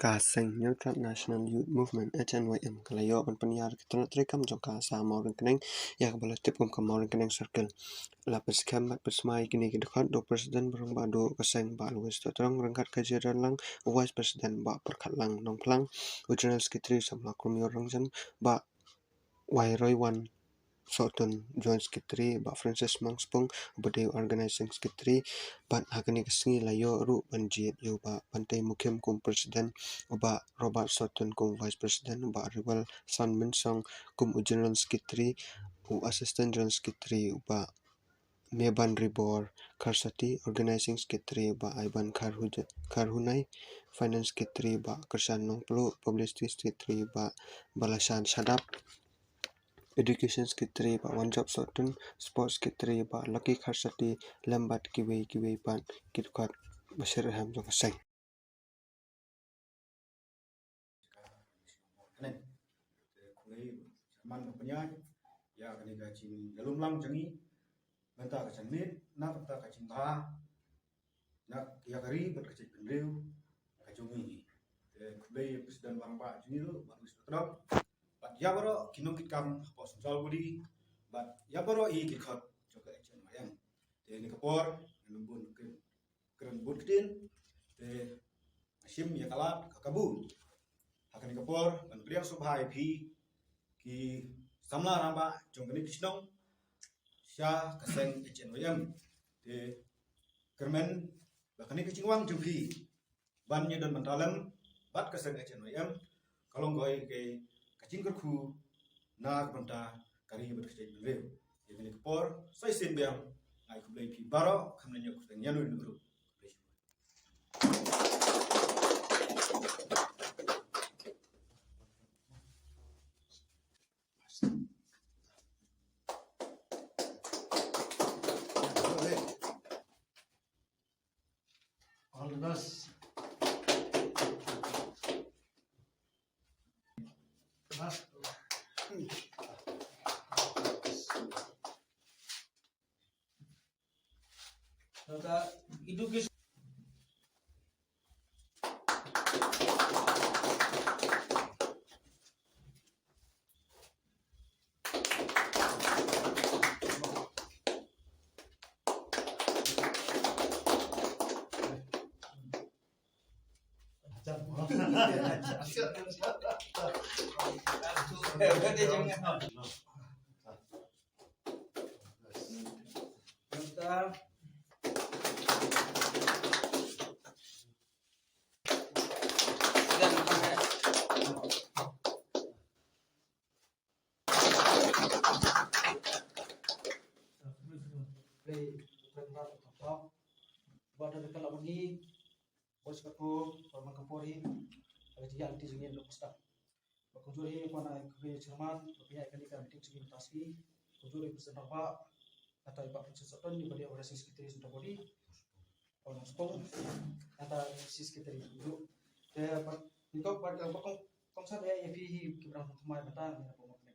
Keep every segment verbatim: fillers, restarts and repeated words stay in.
Ka seng New Trad National Youth Movement, H N Y M, ka la ïoh ban pynïar ki tnat treikam jong ka sha Mawryngkneng, ïa kaba la tip kum ka Mawryngkneng Circle. La pynskhem bad pynsmai kine ki dkhot da u President ba rangbah duh ka seng Bah Louis Tohtrong, ryngkat ka jingdon lang u Vice President Bah Pyrkhatlang Nongphlang, u General Secretary Samla Kumïor Rangjan, Bah Wairoiwan Sohtun, Joint Secretary, Bah Francis Mangspung, uba dei Organizing Secretary, bad ha kane ka sngi la ïoh ruh ban jied ïa u Bah Bantei Mukhim kum President, u Bah Robert Sohtun kum Vice President, u Bah Riwal San Mynsong kum u General Secretary, u Assistant General Secretary, u Bah Meban Ribor Kharsati, Organizing Secretary, Bah Iban Kharhuj-, Kharhunai, Finance Secretary, Bah Kyrshan Nongpluh, Publicity Secretary, Bah Balashan Shadap, Education Secretary, Bah Wanjop Sohtun, Sports Secretary, Bah Lucky Kharsati, lem bad kiwei kiwei pat ki dkhot ba shyrkhei jong ka seng. Kane, te khublei chairman ba pynïaid ïa kane ka jingïalum lang jong ngi, mynta ka janmiet na ka bynta ka jingbha na ïa ka ri bad ka jaitbynriew ka jong ngi. Te khublei ïa president ba rangbah jong ngi ruh, Bah Louis Tohtrong, bad ïa baroh ki nongkitkam hapoh Central Body, bad ïa baroh ki dkhot jong ka H N Y M. Te kane ka por ngan bun kren, kren bun ktien, te shim ïa ka lad ka kabu. Ha kane ka por ngan pdiang sngewbha ïa phi ki samla rangbah jong kane ka shnong sha ka seng H N Y M. Te kyrmen ba kane ka jingwan jong phi ban ïadon bynta lem bad ka seng H N Y M ka long kawei ka jingkyrkhu na ka bynta ka ri bad ka jaitbynriew. Ïa kane ka por sa shisien biang nga ai khublei phi baroh, kham lynñiuh kyrteng ïa uno uno ruh. All the best. Education. Ba kumjuh hi, khublei chairman, ba pynïaid kane ka meeting jong ngi mynta sngi. Kumjuh hi president rangbah, kata i Bah Francis Sohtun, i ba dei organizing secretary Central Body, Bah Nongspung, kata i secretary kumjuh. Te ba, ni ko ba, ba kong, kongsan eh ïa phi hi ki brang thymmai mynta ngi na pynmong kane.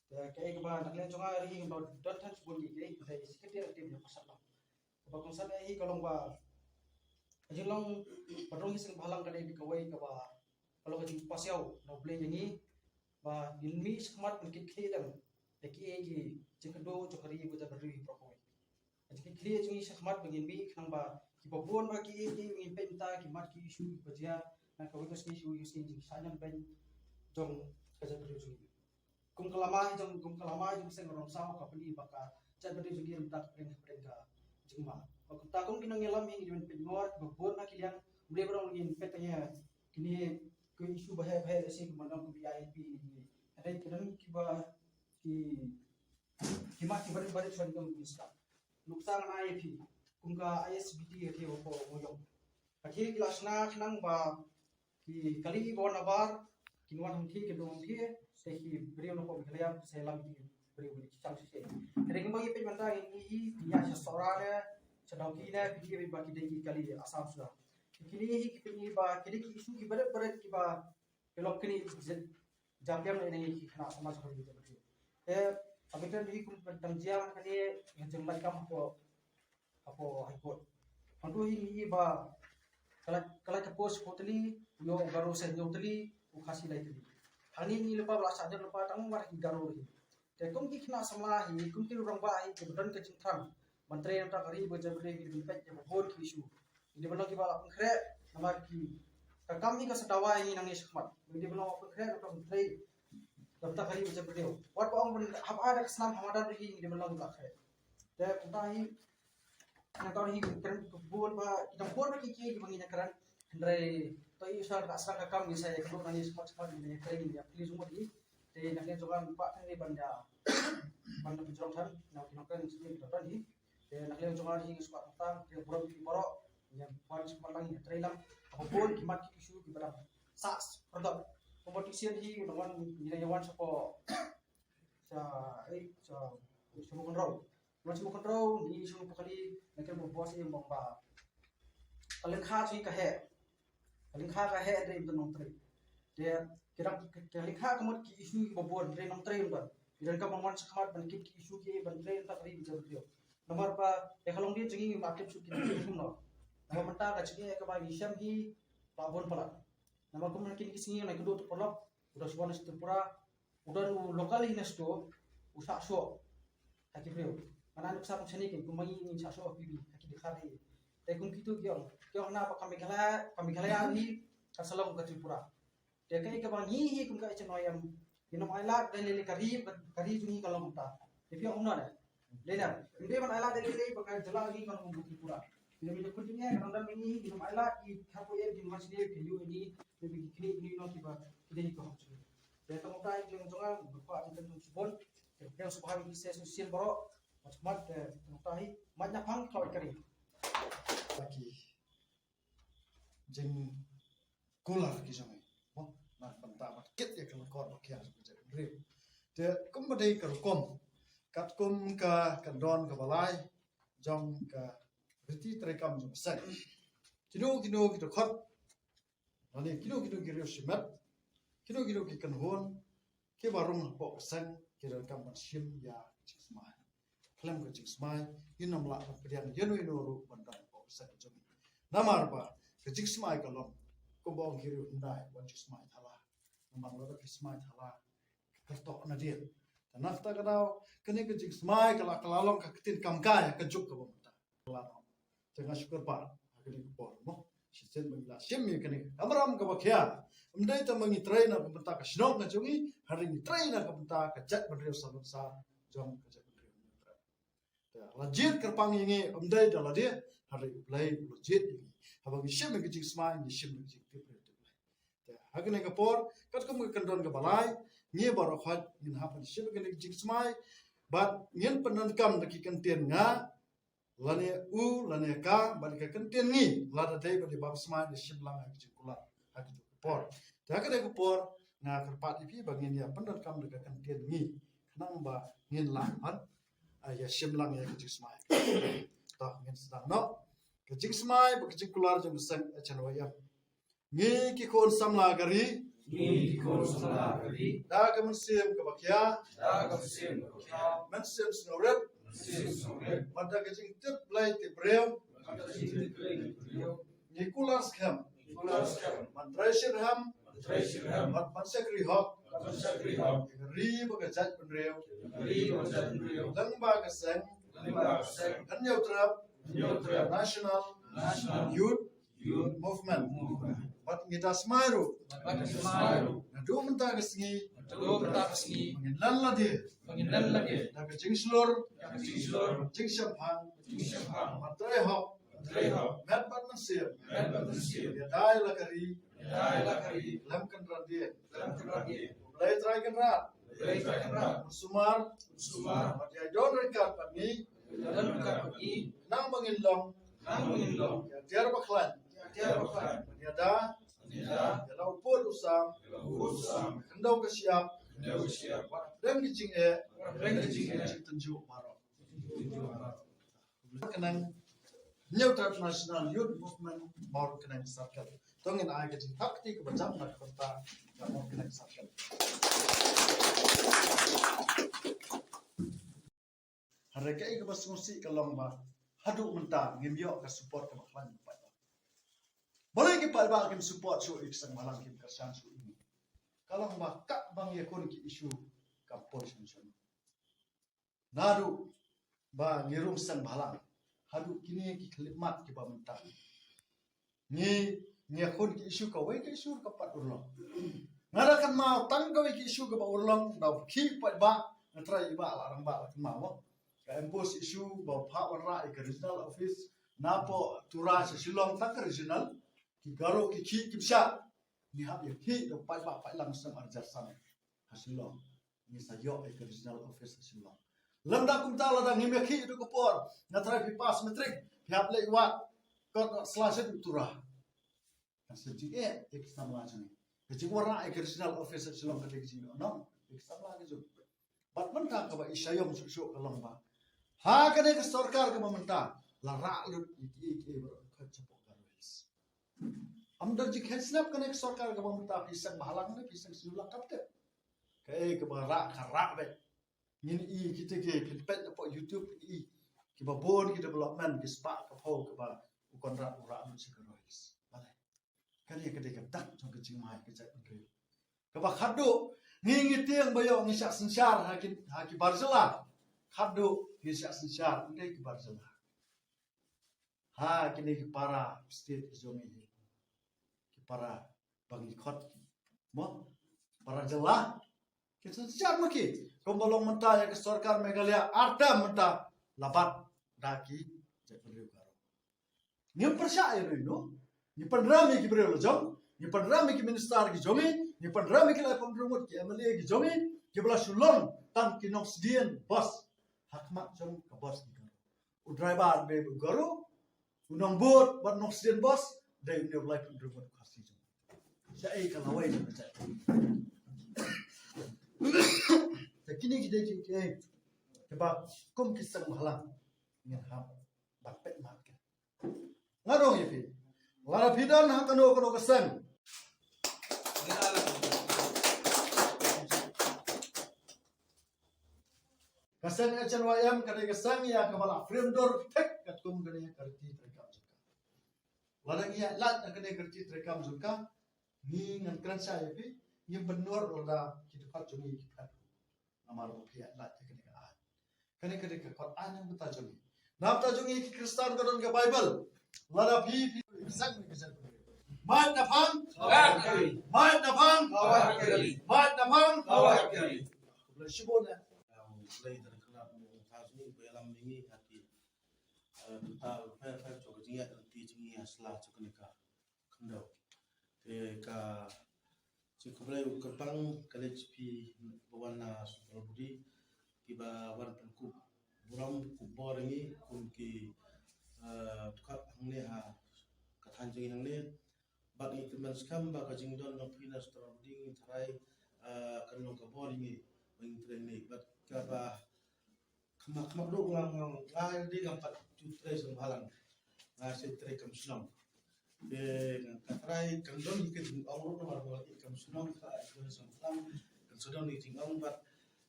Te kaei kaba na ka liang jong nga hi ba don tang shibun ki, kaei kaba i secretary active ïa pyrshah lang. Kaba kongsan eh hi ka long ba ka jinglong ba rung hi seng bhalang ka dei kawei kaba ka long ka jingpasiaw na U Blei ïa ngi ba ngin mih shakhmat ban kit khlieh dang ïa kiei ki jingkynduh jong ka ri bad ka ri baroh kawei. Ka jingkit khlieh jong ngi shakhmat ba ngin mih khnang ba kiba bun ba kiei kiei ngin peit mynta ki mat ki issue kiba jia na kawei ka sngi sha kawei ka sngi, jingshah ñiam beiñ jong ka jaitbynriew jong ngi. Kum ka lama jong, kum ka lama jong seng Rongsaw ka pyni ba ka jaitbynriew jong ngi mynta ka pyrshah, ka pyrshah ka jingma. Ba kumta kum ki nongïalam hi ngi dei ban pynngor ba bun na ki liang, ym dei ba rong ngin peit tang ïa kine ki issue ba heh ba heh lehse kumba nong kum I L P ne. Hynrei ki don kiba ki, ki mat kiba rit ba rit shuwa kum ki stad. Nuksa ngan ai ïa phi kum ka I S B T ka thie hapoh Mooiong. Ka thie ki la shna khnang ba ki kali ba wan nabar kin wan hangthie, kin dang hangthie, te ki briew na pdeng Meghalaya sa ïalam ïa ki briew ba ki chang shisha. Hynrei kumba ngi peit mynta ngi ïohi, ki ïa sha Sohra ne sha Dawki ne, ki ïohi ba ki dei ki kali Assam suda. Kine hi ki peit ngi ba ki dei ki issue kiba rit ba rit kiba ki long kine ki jait, jait biang ne ki khynnah samaj ha ri. Te ha bynta hi kum ban tang jia kane, ngi jingmut kam hapoh hapoh High Court. Hangtu hi ngi ïohi ba Ka la, ka la ka post hynñiew tylli, u ïoh u Garo sa hynñiew tylli, u Khasi lai tylli. Hangne ngi lypa ba la shah jan lypa tang mar ki Garo hi. Te kum ki khynnah samla hi, kum ki rangbah hi, kiba don ka jingthrang ban trei na ka bynta ka ri bad ka jaitbynriew, ngi dei ban peit ïa kiba bun ki issue. Ngi dei ban long kiba la pynkhreh namar ki, ka kam hi ka sa dawa ïa ngi nangne shakhmat. Ngi dei ban long kiba pynkhreh na ka bynta ka ri, na ka bynta ka ri bad ka jaitbynriew. Wat ba ong ban hap ai da ka snam ha madan ri, ngi dei ban long kiba la khreh. Te kumta hi, nangta hi ngi kren ka bun ba, ki dang bun ba ki, ki, kiba ngi ïa kren. Hynrei to i sa ka sdang ka kam, ngi sa ïa kynduh nangne shakhmat shakhmat, ngi ïa kren, ngi ïa plie jingmut hi. Te na ka liang jong nga pat ngi ban ïa, ban da pynjrong than na ki nongkren jong ngi ki don hi. Te na ka liang jong nga hi ngi sngewbha tang, te burom ïa phi baroh, ïa ban sngewbha lang ïa trei lang. Haba bun ki mat ki issue kiba dang sah pyrthei. Competition hi nang wan, ngi dang ïa wan sha ko, sha, eh, sha, sha Mawkynrew. Wan sha Mawkynrew, ngi sha Mawkynrew, na ka liang ba boss ïa ong ba ka lyngkha jong ngi ka heh. Ka lyngkha ka heh hynrei ym don nongtrei. Te ki dang, ka lyngkha ka mut ki issue kiba bun hynrei nongtrei ym don. Ki donkam ban wan shakhmat ban kit ki issue ki ban trei na ka ri bad ka jaitbynriew. Namar ba ïa ka longdien jong ngi ngim lah tip shuh ki dei kumno. Namar mynta ka jingeh kaba ngi shem hi la bun palat. Namar kum ha kine ki sngi nga la ïakynduh u paralok uba shu wan na Tripura, u don u local hi na Sto, u shah shoh ha ki briew. Nga la nuksa kum shane kein, kum ma ngi ngin shah shoh ha P B, ha ki dkhar hi. Te kum kito ki ong, ki ong na ba ka Meghalaya, ka Meghalaya hi ka sa long ka Tripura. Te kaei kaba ngi hi kum ka H N Y M, ngin ym ailad da lei lei, ka ri, ka ri jong ngi ka long kumta. Te phi ong kumno ne? Lei lei, ngim dei ban ailad da lei lei ba ka jylla jong ngi ka long kum ka Tripura. Ngin ym, ngin ym ailad, ki khapoh ïa ki, ngin ym ailad, ki kine, ki kine, ki kine, ki kine, ki dei ki hok jong ngi. Te tang utai jong jong nga, ba kwah jingkren jong shibun. Te phi ong sngewbha ïa ki se su sien baroh. Mat mat, te tang utai, mat na phang, kawai kari. Ki jingkular ki jong ngi, mo, na ka bynta ban kit ïa ka lyngkor ba khia jong ka jaitbynriew. Te kumba dei ka rukom, katkum ka kyndon kaba lai jong ka riti treikam jong ka seng, kino kino ki dkhot, lane kino kino ki riew shimet, kino kino ki kynhun kiba rung hapoh ka seng ki donkam ban shim ïa ka jingsmai. Khlem ka jingsmai ngin ym lah ban pdiang ïano ïano ruh ban don hapoh ka seng jong ngi. Namar ba ka jingsmai ka long kumba ong ki riew hyndai, wat ju smai thala. Namar lada phi smai thala, ka kyrtoh nadien. Te na kata ka daw kane ka jingsmai ka la, ka la long ka ktien kam kai ha ka juk kaba mynta. Te nga shu kyrpad ha kane ka por, mo, shisien ba ngi la shim ïa kane ka kamram kaba khia. Ym dei tang ba ngi trei na ka bynta ka shnong ka jong ngi, hynrei ngi trei na ka bynta ka jaitbynriew salonsar jong ka jaitbynriew. Te la jied kyrpang ïa ngi ym dei da lade, hynrei U Blei u la jied ïa ngi haba ngi shim ïa ka jingsmai, ngi shim ïa ka jingtip briew tip Blei. Te ha kane ka por, katkum ka kyndon kaba lai, ngi baroh khoit ngin hap ban shim ïa kane ka jingsmai bad ngin pyndonkam da ki kyntien nga, lane u, lane ka, bad ka kyntien ngi, lada dei ba dei baptisma, da shim lang ha ka jingkular ha ka juh ka por. Te ha kane ka por nga kyrpad ïa phi ba ngin ïa pyndonkam da ka kyntien ngi, khnang ba ngin lah ban, ah, ïa shim lang ïa ka jingsmai. To ngin sdang noh ka jingsmai bad ka jingkular jong ka seng H N Y M. Ngi ki khun samla ka ri. Ngi ki khun samla ka ri. Da ka mynsiem kaba khia. Da ka mynsiem kaba khia. Mynsiem sngewrit. Mynsiem sngewrit. Bad da ka jingtip Blei tip briew. Bad da ka jingtip Blei tip briew. Ngi kular skhem. Ngi kular skhem. Ban trei shitrhem. Ban trei shitrhem. Bad ban shakri hok. Bad ban shakri hok. Ïa ka ri bad ka jaitbynriew. Ïa ka ri bad ka jaitbynriew. Lyngba ka seng. Lyngba ka seng. Hynñiewtrep. Hynñiewtrep. National. National. Youth. Youth Movement. Movement. Bad ngi da smai ruh. Bad ngi da smai ruh. Naduh mynta ka sngi. Naduh mynta ka sngi. Ba ngin len lade. Ba ngin len lade. Da ka jingshlur. Da ka jingshlur. Jingshemphang. Jingshemphang. Ban trei hok. Ban trei hok. Met bad mynsiem. Met bad mynsiem. Ïa da ïa la ka ri. Ïa da ïa la ka ri. Lem kynran dien. Lem kynran dien. Blei Trai Kynrad. Blei Trai Kynrad. Un sumar. Un sumar. Bad ïa don ryngkat bad ngi. Ïa don ryngkat bad ngi. Khnang ba ngin long. Khnang ba ngin long. Ïa tiar ba khlaiñ. Ïa tiar ba khlaiñ. Ban ïada. Ban ïada. Ïa la u pud u sam. Ïa la u pud u sam. Khyndew ka shyiap. Khyndew ka shyiap. Wat pdeng ki jingeh. Wat pdeng ki jingeh. Jingtynjuh baroh. Jingtynjuh baroh. Kynang Hynñiewtrep National Youth Movement, Mawryngkneng Circle. To ngin ai ka jingthap kti kaba jam na ka bynta ka Mawryngkneng Circle. Hynrei kaei kaba sngewsih ka long ba haduh mynta ngim ïoh ka support kaba khlaiñ. Balei ki paidbah kim support shuh ïa ki seng bhalang, kim kyrshan shuh ïa ngi? Ka long ba katba ngi ïakhun ki issue kam poi shuh shuh. Naduh ba ngi rung seng bhalang haduh kine ki khyllipmat kiba mynta, ngi, ngi ïakhun ki issue, kawei ka issue ka pat urlong. Nga da kynmaw tang kawei ka issue kaba urlong, da ki paidbah, nga trai i Bah Lahrangbah la kynmaw mo. Ka MPost issue ba phah wanrah ïa ka regional office napoh Tura sha Shillong, tang ka regional, ki Garo ki khih kim shah. Ngi hap ïakhih da u paidbah paidlang snem arhajar san ha Shillong. Ngi sa ïoh ïa ka regional office ha Shillong. Lymda kumta, lada ngim ïakhih haduh ka por, nga trai phi pass matric, phi hap leit wad kot, sla sha u Tura. Kan sa jingeh ïa ki samla jong ngi. Ka jingwanrah ïa ka regional office ha Shillong ka dei ka jingïohnong ïa ki samla ka jong. Bad mynta kaba i shaiom shuh shuh ka long ba ha kane ka sorkar kaba mynta la rah lut ïa kiei kiei baroh ka chapoh Garo Hills. Am da jingkheiñ sngap kane ka sorkar kaba mynta, phi seng bhalang ne phi seng sniewlang kam tip. Kaei kaba rah ka rah beit. Ngin i kita ki phin peit na poh YouTube, i kiba bun ki development, ki spah ka phew kaba u Conrad u rah lut sha Garo Hills. Balei? Kane ka dei ka dak jong ka jingma ïa ka jaitbynriew. Kaba khatduh ngi, ngi tieng ba ïoh ngi shah synshar ha ki, ha ki bar jylla. Khatduh ngi shah synshar, ngi dei ki bar jylla. Ha kine ki para state ki jong ngi, ki para ba ngi khot mo, para jylla, ki synshar ma ki. Kumba long mynta ïa ka sorkar Meghalaya, ar term mynta la bat da ki jaitbynriew Garo. Ngim pyrshah ïa uno uno. Ngi pynrem ïa ki briew la jong, ngi pynrem ïa ki minister ki jong ngi, ngi pynrem ïa ki laiphew hynriew ngut ki MLA ki jong ngi, kiba la shu long tang ki nongsdien bos ha khmat jong ka bos ki Garo. U driver dei u Garo, u nongbud bad nongsdien bos dei une u laiphew hynriew ngut Khasi jong ngi. Shaei ka lawei jong ka jait? Te kine ki dei kiei kiei kiba kum ki seng bhalang ngin hap ban peit mat ki. Nga ong ïa phi, lada phi don ha kano kano ka seng, ka seng HNYM ka dei ka seng ïa kaba la frame dur thik katkum kane ka riti treikam jong ka. Lada ngi ïaid lait na kane ka riti treikam jong ka, ngi, ngan kren shai ïa phi, ngim pyndur lada ki dkhot jong ngi ki phet. Namar ba phi ïaid lait ïa kane ka aiñ. Kane ka dei ka kot aiñ na bynta jong ngi. Na bynta jong ngi ki Khristan ka don ka Baibl. Lada phi, phi seng ne ka seng. Mait na phang. Mait na phang. Mait na phang. Khublei shibun eh. Khublei da ka nat mo ta jong ngi ba ïalam ïa ngi ha ki, eh, bynta pher pher jong ka jingïaid lynti jong ngi ha sla jong kane ka khyndew. Te ka jingkhublei u kyrpang ka leit sha phi ba wan na Central Body, kiba wan pynkup burom kup bor ïa ngi kum ki, eh, dkhot hangne ha ka thaiñ jong ngi hangne. Bad ngi kyrmen skhem ba ka jingdon jong phi na Central Body ngi tharai, eh, kan long ka bor ïa ngi ba ngi trei ne bad kaba khmat khmat ruh nga, nga, nga dei ngam pat ju trei seng bhalang. Nga shu trei kam shnong. Te nga tharai kan don ka jingong ruh namar ba nga i kam shnong, ka i kam shnong kan sa don ka jingong bad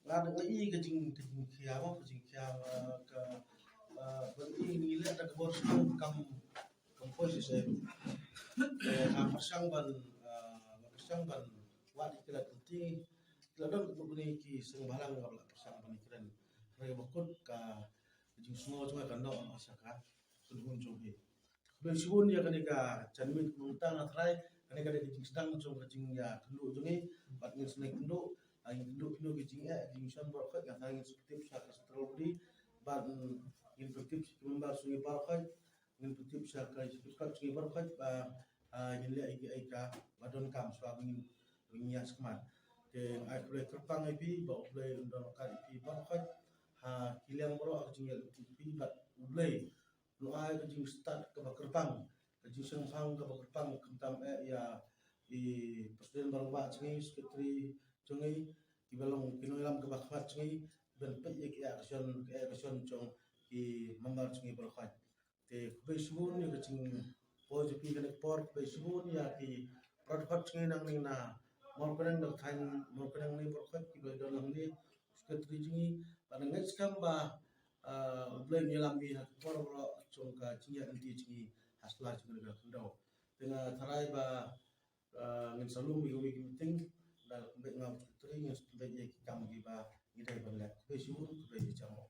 nga, nga i ka jing, ka jingkhia mo, ka jingkhia, eh, ka, eh, ba i ngi leh da ka bor shnong kam, kam poi shisha. Te nga pyrshang ban, eh, nga pyrshang ban wad ïa ki lad lynti, ki la don katno katne ki seng bhalang, nga la pyrshang ban ïakren. Hynrei ba kut ka jingsngew jong nga ka noh noh sha ka kynhun jong phi. Khublei shibun ïa kane ka janmiet mynta, nga tharai kane ka dei ka jingsdang jong ka jingïakynduh jong ngi bad ngin sa ïakynduh, ah, ngin kynduh kino ki jingeh, ki jingshon baroh khoit, nga tharai ngin sa pyntip sha ka Central Body bad, mm, ngin pyntip sha ki member jong ngi baroh khoit, ngin pyntip sha ka, sha ka jong ngi baroh khoit ba, ah, ngin leh ïa kiei kiei kiba donkam shuwa ba ngin, ba ngin ïaid sha khmat. Te nga ai khublei kyrpang ïa phi ba U Blei un don ryngkat ïa phi baroh khoit ha ki liang baroh ha ka jingïaid lynti jong phi bad U Blei un ai ka jingstad kaba kyrpang, ka jingshemphang kaba kyrpang, khamtam eh ïa i President Rangbah jong ngi, Secretary jong ngi, kiba long ki nongïalam kiba khmat jong ngi, ban peit ïa ka action, ka action jong ki member jong ngi baroh khoit. Te khublei shibun ïa ka jingpoi jong phi kane ka por, khublei shibun ïa ki para dkhot jong ngi nangne na Mawryngkneng, na ka thaiñ Mawryngkneng ne baroh khoit kiba don nangne, Secretary jong ngi, bad nga ngeit skhem ba, ah, U Blei un ïalam ïa ngi ha ka por baroh jong ka jingïaid lynti jong ngi ha sla jong kane ka khyndew. Te nga tharai ba, ah, ngin sa lum ïa kawei ka meeting, da la pynbeit nga u secretary, ngin sa pynbeit ïa ki kam kiba ngi dei ban leh. Khublei shibun, khublei shibun.